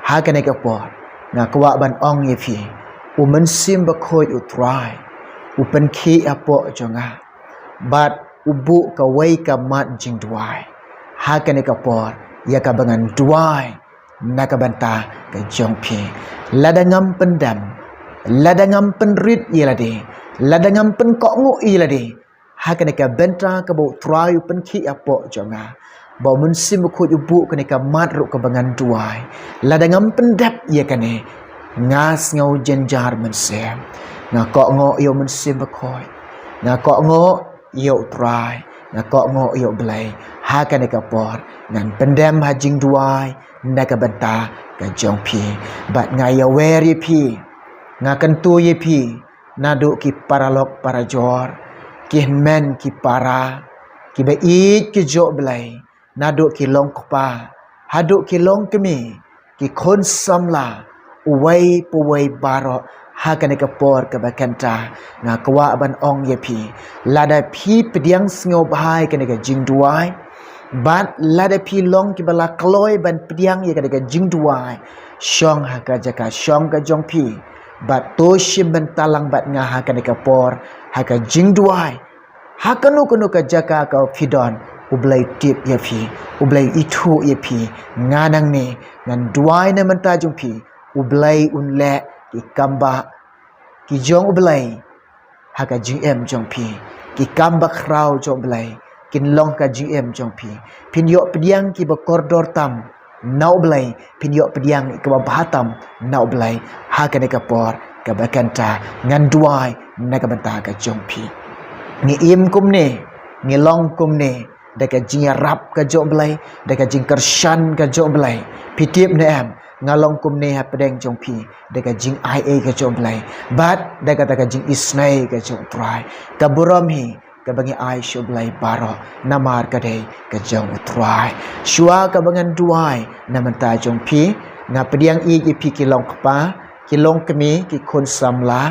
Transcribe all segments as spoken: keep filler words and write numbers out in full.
Ha kane ka por nga kwah ban ong ïa phi, u Mynsiem Bakhuid u Trai u pynkhih hapoh jong nga bad u buh kawei ka mat jingduwai ha kane ka por ïa kaba ngan duwai na ka bynta ka jong phi. Lada ngam pyndem, lada ngam pynrit ïa lade, lada ngam pynkohnguh ïa lade, ha kane ka bynta kaba u Trai u pynkhih hapoh jong nga, ba u Mynsiem Bakhuid u buh kane ka mat ruh kaba ngan duwai, lada ngam pyndep ïa kane, nga sngew jynjar mynsiem. Nga kohnguh ïa u Mynsiem Bakhuid, nga kohnguh ïa u Trai, nga kohnguh ïa u Blei. Ha kane ka por ngan pyndem ha jingduwai na ka bynta ka jong phi bad nga ïawer ïa phi, nga kyntu ïa phi naduh ki paralok parajor, ki hynmen ki para, kiba ïeit ki jong u Blei, naduh ki longkpa haduh ki longkmie, ki khun samla, uwei pa uwei baroh, ha kane ka por kaba kynta nga kwah ban ong ïa phi, lada phi pdiang sngewbha ïa kane ka jingduwai bad lada phi long kiba la kloi ban pdiang ïa kane ka jingduwai, shong ha ka jaka shong ka jong phi bad to shim bynta lang bad nga ha kane ka por ha ka jingduwai. Ha kano kano ka jaka ka phi don, u Blei tip ïa phi, u Blei ithuh ïa phi. Nga nangne ngan duwai na bynta jong phi, u Blei un leh ki kam ba ki jong u Blei ha ka jingim jong phi. Ki kam ba khraw jong u Blei kin long ka jingim jong phi. Phin ïoh pdiang kiba kordor tam na u Blei, phin ïoh pdiang kiba bha tam na u Blei. Ha kane ka por kaba kynta ngan duwai na ka bynta ka jong phi. Ngi im kumne, ngi long kumne da ka jingïarap ka jong u Blei, da ka jingkyrshan ka jong u Blei. Phi tip ne em, nga long kumne hapdeng jong phi da ka jingai ei ka jong u Blei bad da kata ka jingisynei ka jong u Trai. Ka burom hi kaba ngi ai sha u Blei baroh namar ka dei ka jong u Trai. Shuwa kaba ngan duwai na bynta jong phi, nga pdiang ïeit ïa phi ki longkpa, ki longkmie, ki khun samla,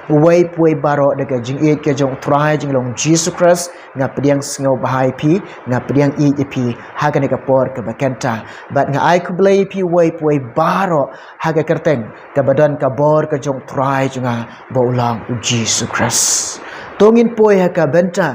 uwei pa uwei baroh da ka jingïeit ka jong u Trai jinglong Jisu Khrist, nga pdiang sngewbha ïa phi, nga pdiang ïeit ïa phi ha kane ka por kaba kynta bad nga ai khublei ïa phi uwei pa uwei baroh ha ka kyrteng kaba don ka bor ka jong u Trai jong nga ba u long u Jisu Khrist. To ngin poi ha ka bynta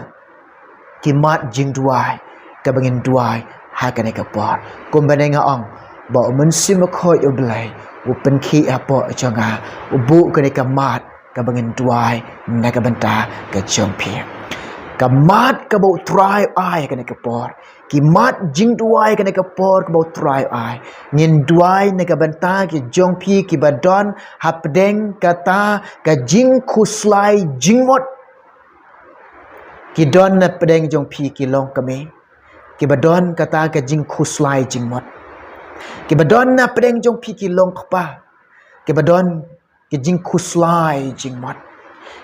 ki mat jingduwai kaba ngin duwai ha kane ka por. Kumba ne nga ong ba u Mynsiem Bakhuid u Blei u pynkhih hapoh jong nga, u buh kane ka mat kaba ngin duwai na ka bynta ka jong phi. Ka mat kaba u Trai u ai ha kane ka por, ki mat jingduwai ha kane ka por kaba u Trai u ai, ngin duwai na ka bynta ki jong phi kiba don hapdeng kata ka jingkhuslai jingmut. Ki don na pdeng jong phi ki longkmie, kiba don kata ka jingkhuslai jingmut. Kiba don na pdeng jong phi ki longkpa, kiba don ka jingkhuslai jingmut.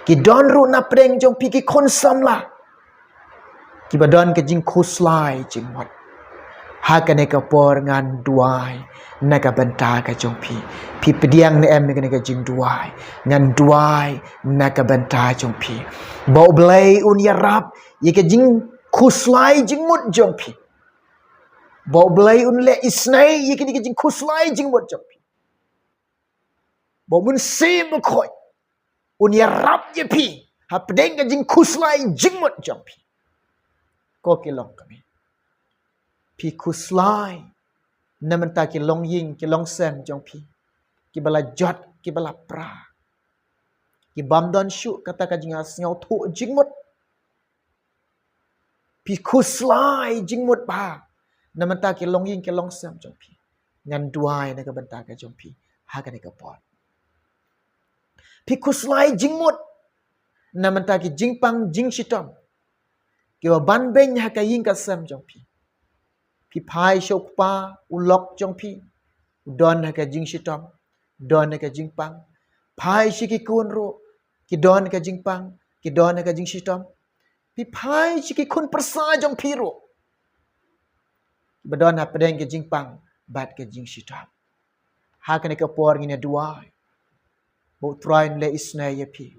Ki don ruh na pdeng jong phi ki khun samla, kiba don ka jingkhuslai jingmut. Ha kane ka por ngan duwai na ka bynta ka jong phi. Phi pdiang ne em ïa kane ka jingduwai? Ngan duwai na ka bynta jong phi ba u Blei un ïarap ïa ka jingkhuslai jingmut jong phi. Ba u Blei un leh isynei ïa kane ka jingkhuslai jingmut jong phi. Ba u Mynsiem Bakhuid un ïarap ïa phi hapdeng ka jingkhuslai jingmut jong phi. Ko ki longkmie, phi khuslai na bynta ki longïing ki longsem jong phi, kiba la jot kiba la pra, ki bym don shuh kata ka jingïasngewthuh jingmut. Phi khuslai jingmut bha na bynta ki longïing ki longsem jong phi. Ngan duwai na ka bynta ka jong phi ha kane ka por. Phi khuslai jingmut na bynta ki jingpang jingshitom kiba ban beiñ ha ka ïing ka sem jong phi. Phi phai sha u kpa u lok jong phi, u don ha ka jingshitom, don ha ka jingpang. Phai sha ki khun ruh, ki don ha ka jingpang, ki don ha ka jingshitom. Phi phai sha ki khun pyrsa jong phi ruh, kiba don hapdeng ka jingpang bad ka jingshitom. Ha kane ka por ngin ïa duwai ba u Trai un leh isynei ïa phi,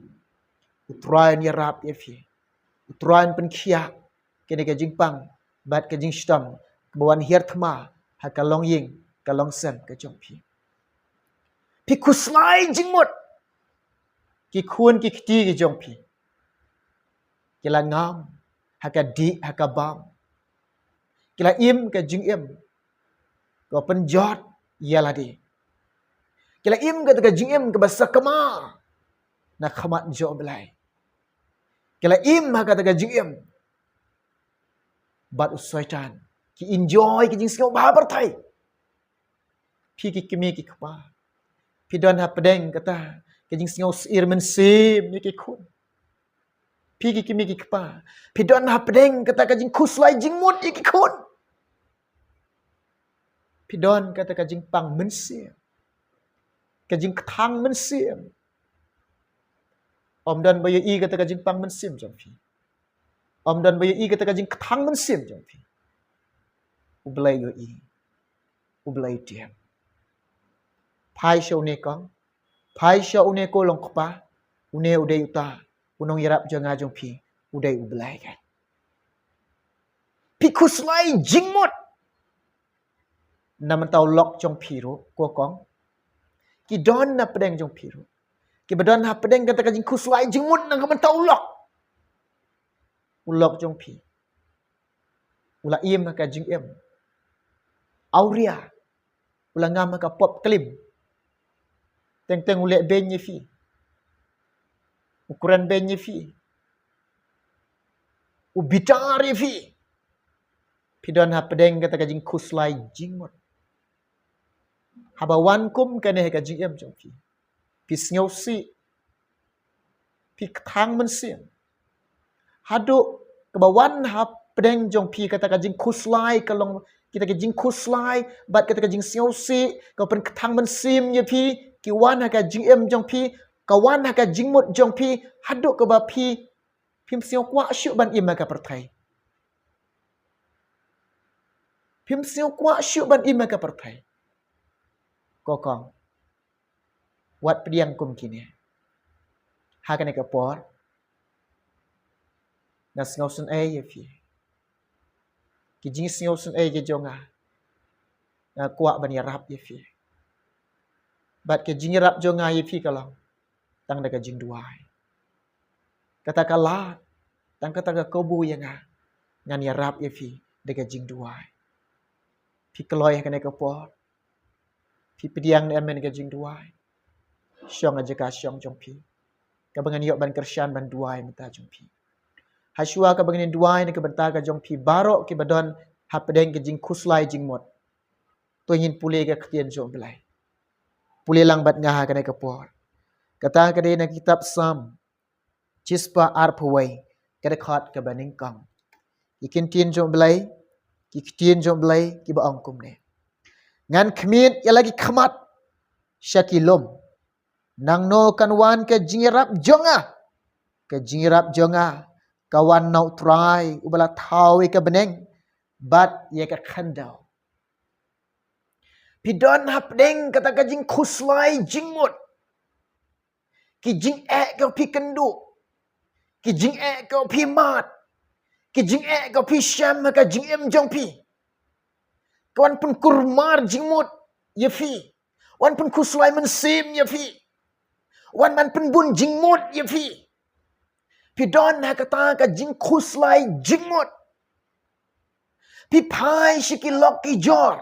u Trai un ïarap ïa phi, u Trai un pynkhiah kane ka jingpang bad ka jingshitom kaba wan hiar thma ha ka longïing ka longsem ka jong phi. Phi khuslai jingmut. Ki khun ki kti ki jong phi ki la ngam ha ka dih ha ka bam. Ki la im ka jingim ka pynjot ïa lade. Ki la im kata ka jingim kaba sakma na khmat jong U Blei. Ki la im ha kata ka jingim bad u Soitan. Ki enjoy ki jingsngewbha pyrthei. Phi ki kmie ki kpa, phi don hapdeng kata ka jingsngew syier mynsiem ïa ki khun. Phi ki kmie ki kpa, phi don hapdeng kata ka jingkhuslai jingmut ïa ki khun. Phi don kata ka jingpang mynsiem, ka jingkthang mynsiem. Ym don ba ïohi kata ka jingpang mynsiem jong phi. Ym don ba ïohi kata ka jingkthang mynsiem jong phi. U Blei ïohi. U Blei tip. Phai sha une kong, phai sha une ko long kpa. Une u dei uta u nongïarap jong nga jong phi. U dei U Blei ka. Phi khuslai jingmut. Na mynta u lok jong phi ruh ko kong, ki don na pdeng jong phi ruh kiba don hapdeng kata ka jingkhuslai jingmut na ka mynta u lok. U lok jong phi u la im ha ka jingim awria, u la ngam ha ka pop klim. Teng teng u leh beiñ ïa phi, u kren beiñ ïa phi, u bitar ïa phi. Phi don hapdeng kata ka jingkhuslai jingmut. Haba wan kum kane ha ka jingim jong phi, phi sngewsih, phi kthang mynsiem. Haduh kaba wan hapdeng jong phi kata ka jingkhuslai ka long, kata ka jingkhuslai bad kata ka jingsngewsih ka pynkthang mynsiem ïa phi, ki wan ha ka jingim jong phi, ka wan ha ka jingmut jong phi, haduh kaba phi phim sngew kwah shuh ban im ha ka pyrthei. Phim sngew kwah shuh ban im ha ka pyrthei. Ko kong, wat pdiang kum kine. Ha kane ka por nga sngewsynei ïa phi. Ki jingsngewsynei ki jong nga, nga kwah ban ïarap ïa phi. Bad ki jingïarap jong nga ïa phi ka long tang da ka jingduwai. Kata ka lad, tang kata ka kabu ïa nga, ngan ïarap ïa phi da ka jingduwai. Phi kloi ha kane ka por, phi pdiang ne em ïa ka jingduwai? Shong ha jaka shong jong phi, kaba ngan ïoh ban kyrshan ban duwai mynta jong phi. Hashwa kaba ngan duwai na ka bynta ka jong phi baroh kiba don hapdeng ka jingkhuslai jingmut, to ngin pule ka ktien jong U Blei. Pule lang bad nga ha kane ka por. Kata ka dei na kitab Salm shispah arphew wei, ka dkhot kaba nyngkong. Ki ktien jong U Blei, ki ktien jong U Blei kiba ong kumne: Ngan khmied ïa la ki khmat sha ki lum. Nangno kan wan ka jingïarap jong nga? Ka jingïarap jong nga ka wan na U Trai uba la thaw ïa ka bneng bad ïa ka khyndew. Phi don hapdeng kata ka jingkhuslai jingmut. Ki jingeh ka phi kynduh, ki jingeh ka phi mad, ki jingeh ka phi shem ha ka jingim jong phi, ka wan pynkulmar jingmut ïa phi, wan pynkhuslai mynsiem ïa phi, wan ban pynbun jingmut ïa phi. Phi don ha kata ka jingkhuslai jingmut. Phi phai sha ki lok ki jor,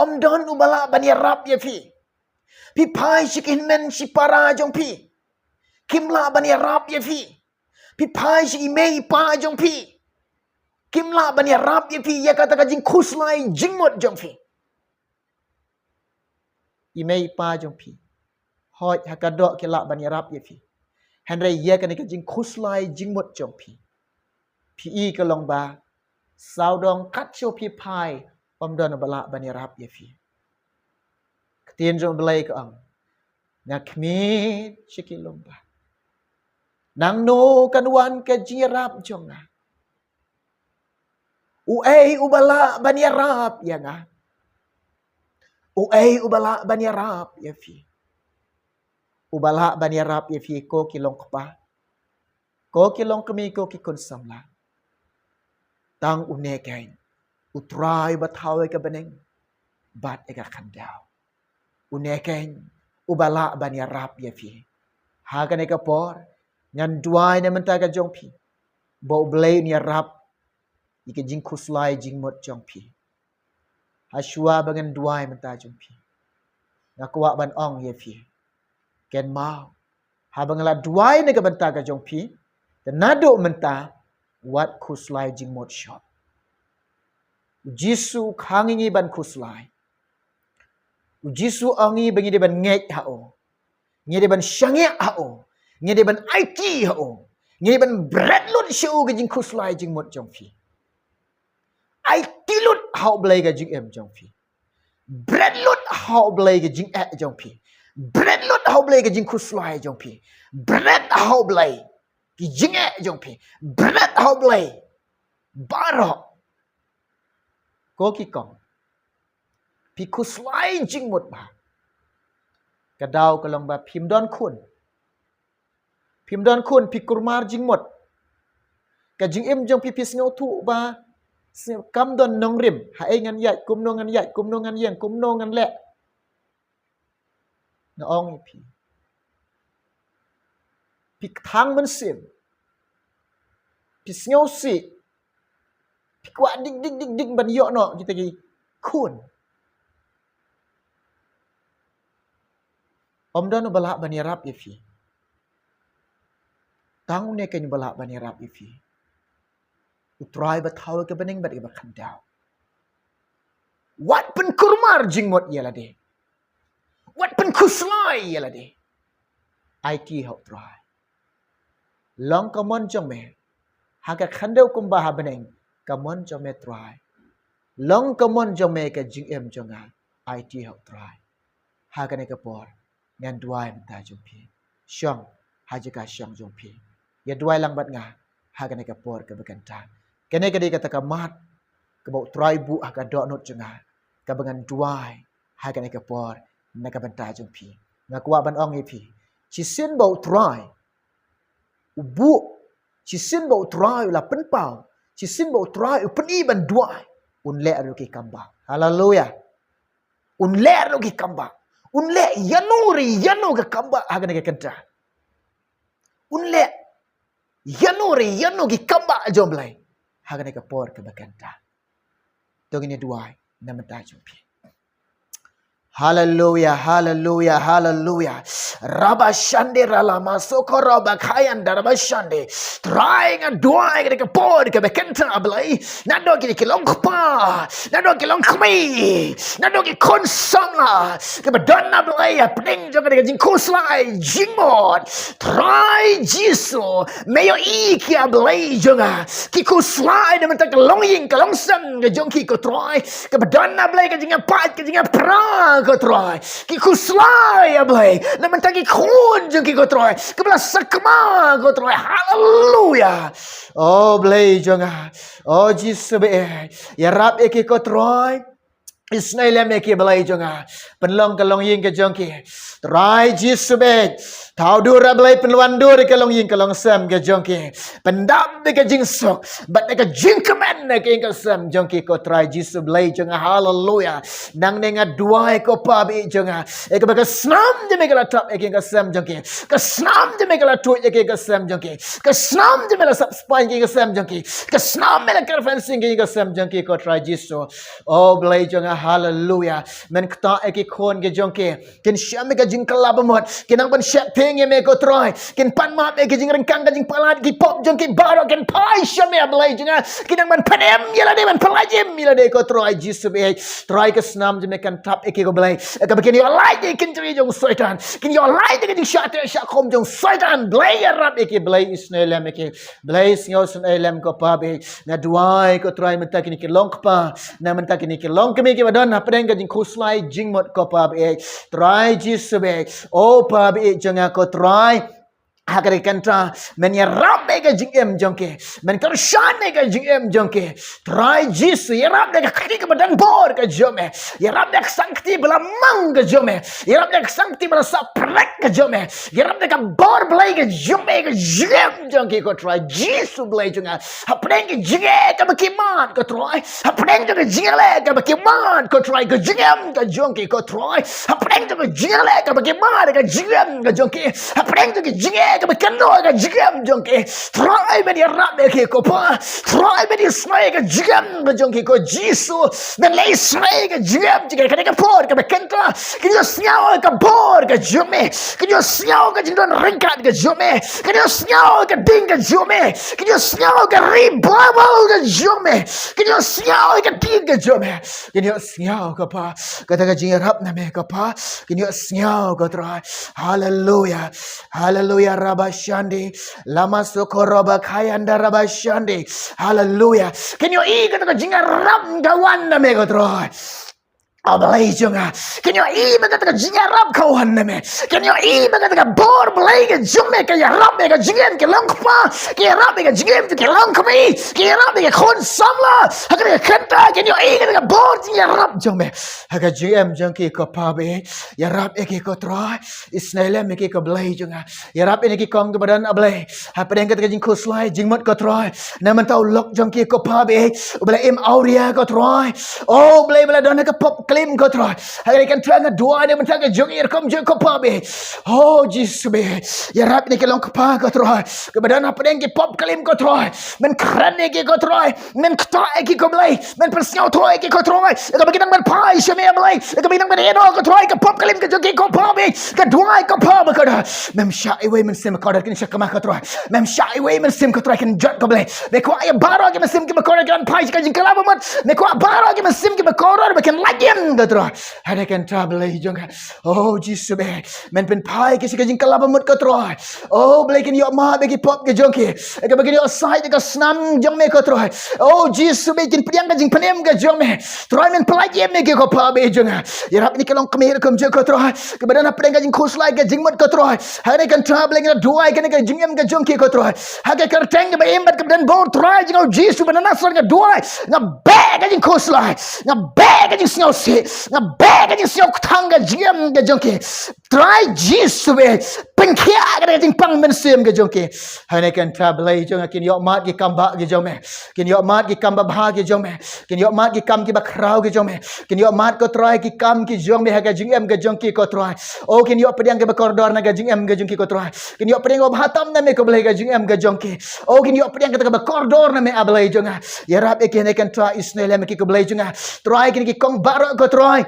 ym don uba lah ban ïarap ïa phi. Phi phai sha ki hynmen shipara jong phi, kim lah ban ïarap ïa phi. Phi phai sha i mei i pa jong phi, kim lah ban ïarap ïa phi ïa kata ka jingkhuslai jingmut jong phi. I mei i pa jong phi, hooid, ha ka doh ki lah ban ïarap ïa phi. Hynrei ïa kane ka jingkhuslai jingmut jong phi, phi i ka long ba sawdong kat shuh phi phai, ym don uba lah ban ïarap ïa phi. Ktien jong U Blei ka ong, nga khmied sha ki lum pat, nangno kan wan ka jingïarap jong nga? Uei uba lah ban ïarap ïa nga? Uei uba lah ban ïarap ïa phi? Uba lah ban ïarap ïa phi, ko ki long kpa, ko ki long kmie, ko ki khun samla, tang une keiñ, U Trai uba thaw ïa ka bneng bad ïa ka khyndew. Une keiñ uba lah ban ïarap ïa phi. Ha kane ka por, ngan duwai na bynta ka jong phi, ba U Blei un ïarap ïa ka jingkhuslai jingmut jong phi. Hashwa ba ngan duwai mynta jong phi, nga kwah ban ong ïa phi, kynmaw, haba nga la duwai na ka bynta ka jong phi, te naduh mynta, wat khuslai jingmut shop. U Jisu u khang ïa ngi ban khuslai. U Jisu u ong ïa ngi ba ngi dei ban ngeit ha u, ngi dei ban shaniah ha u, ngi dei ban aiti ha u, ngi dei ban bret lut sha u ka jingkhuslai jingmut jong phi. Aiti lut ha U Blei ka jingim jong phi. Bret lut ha U Blei ka jingeh jong phi. Bret lut ha U Blei ka jingkhuslai jong phi. Bret ha U Blei ki jingeh jong phi. Bret ha U Blei baroh. Ko ki kong, phi khuslai jingmut bha. Ka daw ka long ba phim don khun. Phim don khun, phi kulmar jingmut. Ka jingim jong phi, phi sngewthuh ba sngew kam don nongrim. Haei ngan ïaid, kumno ngan ïaid, kumno ngan ïeng, kumno ngan leh. Nga ong ïa phi, phi kthang mynsiem. Phi sngewsih. Phi kwah dik dik dik dik ban ïoh noh kita ki khun. Ym don uba lah ban ïarap ïa phi. Tang une keiñ uba lah ban ïarap ïa phi. U Trai ba thaw ïa ka bneng bad ïa ka khyndew. Wat pynkulmar jingmut ïa lade. Wat pynkhuslai ïa lade. Aiti ha U Trai. Long ka mon jong me ha ka khyndew kumba ha bneng. Ka mon jong me Trai. Long ka mon jong me ka jingim jong nga. Aiti ha U Trai. Ha kane ka por ngan duwai mynta jong phi. Shong ha jaka shong jong phi. Ïa duwai lang bad nga ha kane ka por kaba kynta. Kane ka dei kata ka mat kaba U Trai buh ha ka dohnud jong nga, kaba ngan duwai ha kane ka por na ka bynta jong phi. Nga kwah ban ong ïa phi, shisien ba U Trai u buh, shisien ba U Trai u la pynpaw, shisien ba U Trai u pyni ban duwai, un leh ruh ki kam ba. Haleluya. Un leh ruh ki kam ba. Un leh ïano re ïano ka kam ba ha kane ka kynta. Un leh ïano re ïano ki kam ba jong U Blei ha kane ka por kaba kynta. To ngin ïa duwai na bynta jong phi. Haleluya, haleluya, haleluya. Rabashande ralama sokoro bakhayan darabashande. Trai nga duwai kane ka por kaba kynta Blei. Naduh kine ki long kpa, naduh ki long kmie, naduh ki khun samla kiba don na Blei hapdeng jong kane ka jingkhuslai jingmut. Trai Jisu, me ïohi ki A Blei jong nga, ki khuslai na bynta ka longïing ka longsem ka jong ki ko Trai. Kaba don na Blei ka jingïapait ka jingïapra ko Trai. Ki khuslai A Blei na bynta ki khun jong ki ko Trai, kaba la sakma ko Trai. Haleluya. O Blei jong nga, o Jisu baieit, ïarap ïa ki ko Trai. Isynei lem ïa ki Blei jong nga. Pynlong ka longïing ka jong ki, Trai Jisu baieit. Thaw dur A Blei, pynwan dur ïa ka longïing ka longsem ka jong ki. Pyndap ïa ka jingsuk bad ïa ka jingkmen ïa ka ïing ka sem jong ki ko Trai Jisu Blei jong nga. Haleluya. Nangne nga duwai ko Pa baieit jong nga, ïa kaba ka snam jong me ka la tap ïa ka ïing ka sem jong ki. Ka snam jong me ka la tuid ïa ka ïing ka sem jong ki. Ka snam jong me la sap spine ïa ka ïing ka sem jong ki. Ka snam me la kyrpad sing ïa ka ïing ka sem jong ki ko Trai Jisu. O Blei jong nga, haleluya. Men ktah ïa ki khun ki jong ki. Kin shem ïa ka jingkylla bamut. Kin nang ban sheptieng ïa me ko Trai. Kin pan map ïa ki jingryngkang ka jingpalat, ki pop jong ki baroh kin phai sha me A Blei jong nga. Kin nang ban pynim ïa lade, ban pyllait im ïa lade ko Trai Jisu baieit. Trai ka snam jong me kan tap ïa ki ko Blei. Kaba kin ïoh lait ïa ki jingri jong Soitan. Kin ïoh lait ïa ki jingshah teh shah khum jong Soitan. Blei ïarap ïa ki, Blei isynei lem ïa ki. Blei sngewsynei lem ko Pa baieit. Nga duwai ko Trai mynta kine ki long kpa, na mynta kine ki long kmie kiba don hapdeng ka jingkhuslai jingmut ko Pa baieit. Trai Jisu baieit. O Pa baieit jong nga ko Trai. Ha kane ka kynta, men ïarap ïa ka jingim jong ki. Men kyrshan ïa ka jingim jong ki. Trai Jisu, ïarap ïa ka kti kaba don bor ka jong me. Ïarap ïa ka sangkti ba la mang ka jong me. Ïarap ïa ka sangkti ba la sap rek ka jong me. Ïarap da ka bor Blei ka jong me ha ka jingim jong ki ko Trai Jisu Blei jong nga. Hapdeng ka jingeh kaba ki mad ko Trai. Hapdeng jong ka jingeh kaba ki mad ko Trai ka jingim ka jong ki ko Trai. Hapdeng jong ka jingeh kaba ki mad ka jingim ka jong ki. Hapdeng jong ka jingeh kaba ki mad ka jingim jong ki. Trai men ïarap ïa ki ko Pa. Trai men isynei ka jingim ka jong ki ko Jisu. Men leh isynei ka jingim jong ki ha kane ka por kaba kynta. Kin ïohsngew ka bor ka jong me. Kin ïohsngew ka jingdon ryngkat ka jong me. Kin ïohsngew ka ding ka jong me. Kin ïohsngew ka revival ka jong me. Kin ïohsngew ka ding ka jong me. Kin ïohsngew ko Pa. Kata ka jingïarap na me ko Pa. Kin ïohsngew ko Trai. Haleluya. Haleluya rabashandi. Lama sokoroba kayanda rabashandi. Haleluya. Kin ïohi kata ka jingïarap ka wan na me ko Trai. A Blei jong nga. Kin ïohi ba kata ka jingïarap ka wan na me. Kin ïohi ba kata ka bor Blei ka jong me ka ïarap ïa ka jingim ki long kpa. Ka ïarap ïa ka jingim ki long kmie. Ka ïarap ïa ka khun samla. Ha kata ka kynta kin ïohi kata ka bor jingïarap jong me ha ka jingim jong ki ko Pa baieit. Ïarap ïa ki ko Trai. Isynei lem ïa ki ko Blei jong nga. Ïarap ïa ki kong kiba don A Blei. Hapdeng kata ka jingkhuslai jingmut ko Trai. Na mynta u lok jong ki ko Pa baieit. U ba la im awria ko Trai. O Blei ba la don ha ka pop klim ko Trai. Ha kane ka kynta nga duwai na mynta ka jong i rukom jong ko Pa baieit. O Jisu baieit. Ïarap ïa ki long kpa ko Trai. Kiba don hapdeng ki pop klim ko Trai. Men kren ïa ki ko Trai. Men ktah ïa ki ko Blei. Men pynsngewthuh ïa ki ko Trai. Ïa kaba ki nang ban phai sha me A Blei. Ïa kaba ki nang ban ïehnoh ko Trai. Ka pop klim ka jong ki ko Pa baieit. Ka duwai ko Pa bakordor. Mem shah iwei Mynsiem Bakordor kin shah kynmaw ko Trai. Mem shah iwei Mynsiem ko Trai kin jot ko Blei. Me kwah ïa baroh ki mynsiem kiba kordor kin phai sha ka jingkylla bamut. Me kwah baroh ki mynsiem kiba kordor ba kin lait im ko Trai. Ha kane ka kynta Blei jong nga. O Jisu baieit. Men pynphai ki sha ka jingkylla bamut ko Trai. O Blei kin ïoh map ïa ki pop ki jong ki. Ïa kaba kin ïoh sait ïa ka snam jong me ko Trai. O Jisu baieit kin pdiang ka jingpynim ka jong me. Trai men pynlait im ïa ki ko Pa baieit jong nga. Ïarap ïa ki long kmie rukom jong ko Trai. Kiba don hapdeng ka jingkhuslai ka jingmut ko Trai. Ha kane ka kynta Blei nga duwai kane ka jingim ka jong ki ko Trai. Ha ka kyrteng kaba im bad kaba don bor Trai jong nga u Jisu ba na Nasareth nga duwai. Nga beh ka jingkhuslai. Nga beh ka jingsngewsih. Nga beh ka jingsngewthuh ka jingim ka jong ki. Trai Jisu baieit. Pynkhiah kata ka jingpang mynsiem ka jong ki. Ha kane ka kynta Blei jong nga kin ïoh mad ki kam bah ki jong me. Kin ïoh mad ki kam babha ki jong me. Kin ïoh mad ki kam kiba khraw ki jong me. Kin ïoh mad ko Trai ki kam ki jong me ha ka jingim ka jong ki ko Trai. O kin ïoh pdiang kiba kordor na ka jingim ka jong ki ko Trai. Kin ïoh pdiang babha tam na me ko Blei ka jingim ka jong ki. O kin ïoh pdiang kata kaba kordor na me A Blei jong nga. Ïarap ïa ki ha kane ka kynta isynei lem ïa ki ko Blei jong nga. Trai kine ki kong baroh ko Trai.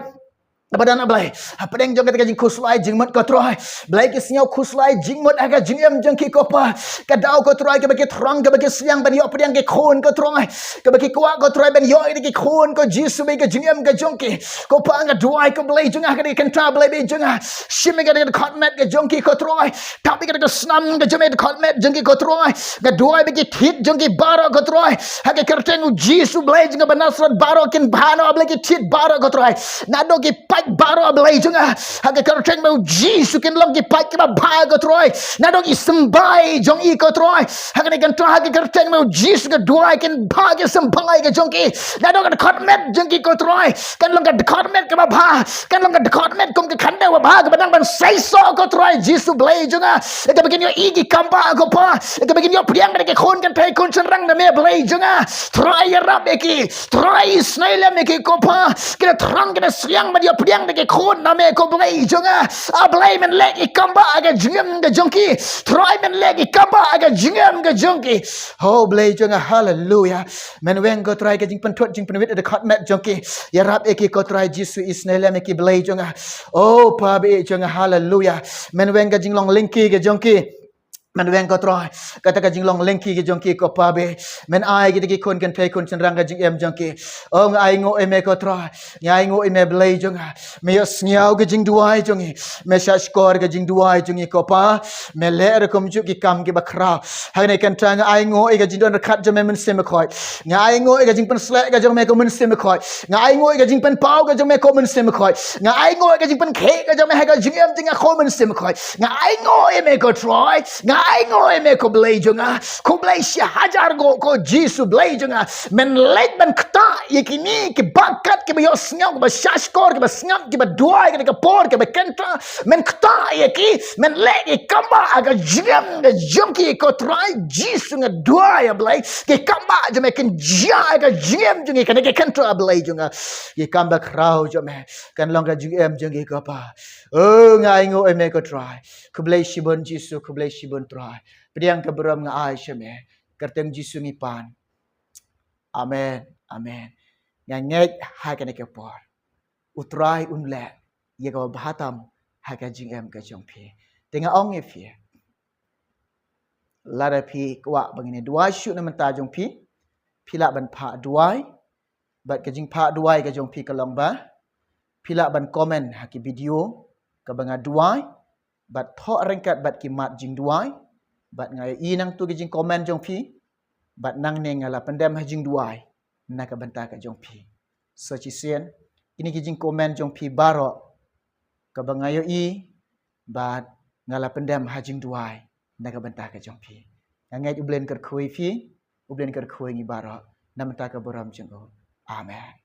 Kaba don A Blei. Hapdeng jong kata ka jingkhuslai jingmut ko Trai. Blei ki sngew khuslai jingmut ha ka jingim jong ki ko Pa. Ka daw ko Trai kaba ki thrang kaba ki sliang ban ïoh pdiang ki khun ko Trai. Kaba ki kwah ko Trai ban ïoh ïa ki khun ko Jisu bad ka jingim ka jong ki. Ko Pa nga duwai ko Blei jong nga ha kane ka kynta Blei bad jong nga. Shim ïa kata ka dkhot met ka jong ki ko Trai. Tap ïa kata ka snam ka jong me ha ka dkhot met jong ki ko Trai. Nga duwai ba ki thied jong ki baroh ko Trai. Ha ka kyrteng u Jisu Blei jong nga ba Nasareth baroh kin bha noh A Blei ki thied baroh ko Trai. Naduh ki paid baroh A Blei jong nga. Ha ka kyrteng me u Jisu kin long ki paid kiba bha ko Trai. Naduh ki symbai jong i ko Trai. Ha kane ka kynta ha ka kyrteng me u Jisu nga duwai kin bha ki symbai ka jong ki. Naduh ka dkhot met jong ki ko Trai. Kan long ka dkhot met kaba bha. Kan long ka dkhot met kum ka khyndew babha kaba nang ban seisoh ko Trai Jisu Blei jong nga. Ïa kaba kin ïohi ki kam bah ko Pa. Ïa kaba kin ïoh pdiang bad ki khun kynthei khun shynrang na me Blei jong nga. Trai ïarap ïa ki. Trai isynei lem ïa ki ko Pa. Ki da thrang ki da sliang ban ïoh pdiang bad ki khun na me ko Blei jong nga. A Blei men leh ki kam bah ha ka jingim ka jong ki. Trai men leh ki kam bah ha ka jingim ka jong ki. Ho Blei jong nga haleluya. Men weng ko Trai ka jingpynthut jingpynwit ha ka dkhot met jong ki. Ïarap ïa ki ko Trai Jisu isynei lem ïa ki Blei jong nga. O Pa baieit jong nga haleluya. Men weng ka jinglong lyngkhi ka jong ki. Men weng ko Trai. Kata ka jinglong lyngkhi ka jong ki ko Pa baieit. Men ai kita ki khun kynthei khun shynrang ka jingim jong ki. O nga ainguh ïa me ko Trai. Nga ainguh ïa me Blei jong nga. Me ïohsngew ka jingduwai jong ngi. Me shahshkor ka jingduwai jong ngi ko Pa. Me leh ruh kumjuh ki kam kiba khraw. Ha kane ka kynta nga ainguh ïa ka jingdon ryngkat jong me Mynsiem Bakhuid. Nga ainguh ïa ka jingpynsleh ka jong me ko Mynsiem Bakhuid. Nga ainguh ïa ka jingpynpaw ka jong me ko Mynsiem Bakhuid. Nga ainguh ïa ka jingpynkhih ka jong me ha ka jingim jong nga ko Mynsiem Bakhuid. Nga ainguh ïa me ko Trai. Nga Ainguh ïa me ko Blei jong nga. Khublei shihajar nguh ko Jisu Blei jong nga. Men leit ban ktah ïa kine ki bakat kiba ïohsngew, kiba shahshkor, kiba sngap, kiba duwai, kiba kynthah, kiba kynthah. Men ktah ïa ki, men leit ïa ki kambah ha ka jingim ka jong ki ko Trai Jisu, nga duwai ïa Blei. Ki kambah jong me kin jia ha ka jingim jong ki, kane ki kynthah Blei jong nga. Ki kam bakhraw jong me kan long ka jingim jong ki ko Pa. Oh, nga ainguh ïa me ko Trai. Khublei shibun Jisu, khublei shibun Trai. Pdiang ka burom nga ai sha me. Kyrteng Jisu ngi pan. Amen. Amen. Nga ngeit ha kane ka por U Trai un leh ïa kaba bha tam ha ka jingim ka jong phi. Te nga ong ïa phi, lada phi kwah ba ngin ïa duwai shuh na bynta jong phi, phi lah ban phah duwai. Bad ka jingphah duwai ka jong phi ka long ba phi lah ban comment ha ki video kaba nga duwai, bad thoh ryngkat bad ki mat jingduwai. Bad nga ïohi nangtu ki jingcomment jong phi, bad nangne nga la pyndem ha jingduwai na ka bynta ka jong phi. So shisien, kine ki jingcomment jong phi baroh kaba nga ïohi, bad nga la pyndem ha jingduwai na ka bynta ka jong phi. Nga ngeit U Blei un kyrkhu ïa phi, U Blei un kyrkhu ïa ngi baroh na bynta ka burom jong U. Amen.